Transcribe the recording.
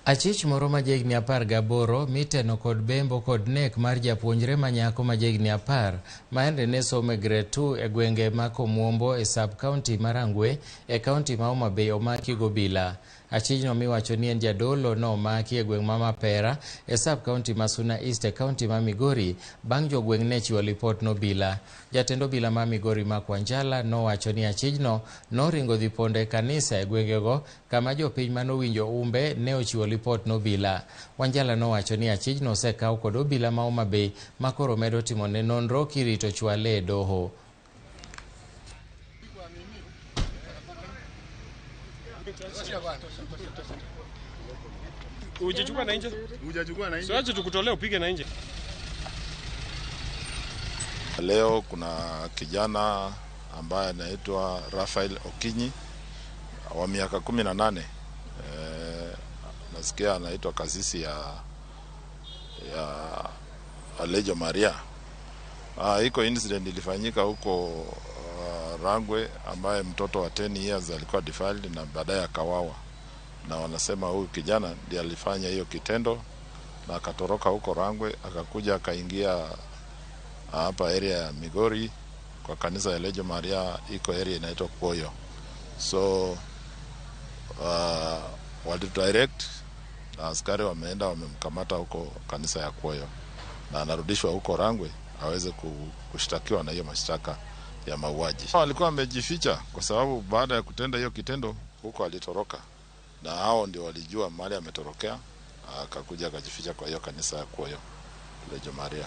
Achich moro ma jahigni 18 miteno kod bembo kod nek mar japuonjre ma nyako ma jahigni 10 ma ende ne somo e grade 2 e gwenge ma Komuombo e sub county ma Rangwe e county ma Homa Bay omaki gobila. Achijno miwacho ni en jadolo no omaki e gweng' ma Mapera e sub county ma Suna East e county ma Migori bang' jogweng' ne chiwo lipot nobila. Jatend obila ma Migori Mark Wanjala nowacho ni achijno noringo dhi pondo e kanisa e gwengego kama jopiny manowinjo umbe ne ochiwo lipot nobila. Wanjala nowacho ni achijno osekaw kod obila ma Homa Bay ma koro medo timone nonro kirito chwale e doho. Ujichukua na nje. Hujachukua na nje. Siache tukutolea upige na nje. Leo kuna kijana ambaye anaitwa Rafael Okinyi wa miaka 18. Nasikia anaitwa kasisi ya Alejo Maria. Iko incident ilifanyika huko Rangwe ambaye mtoto wa 10 years alikuwa defiled na baadaye akawawa, na wanasema huyu kijana ndiye alifanya hiyo kitendo na akatoroka huko Rangwe akakuja akaingia hapa area ya Migori kwa kanisa ya Lejo Maria, iko area inaitwa Kwoyo. So walidirect na askari wameenda wamemkamata huko kanisa ya Kwoyo na anarudishwa huko Rangwe aweze kushtakiwa na hiyo mashtaka ya mauaji. Alikuwa amejificha kwa sababu baada ya kutenda hiyo kitendo huko alitoroka, na hao ndio walijua mahali ametorokea, akakuja akajificha kwa hiyo kanisa ya Kwoyo Lejo Maria.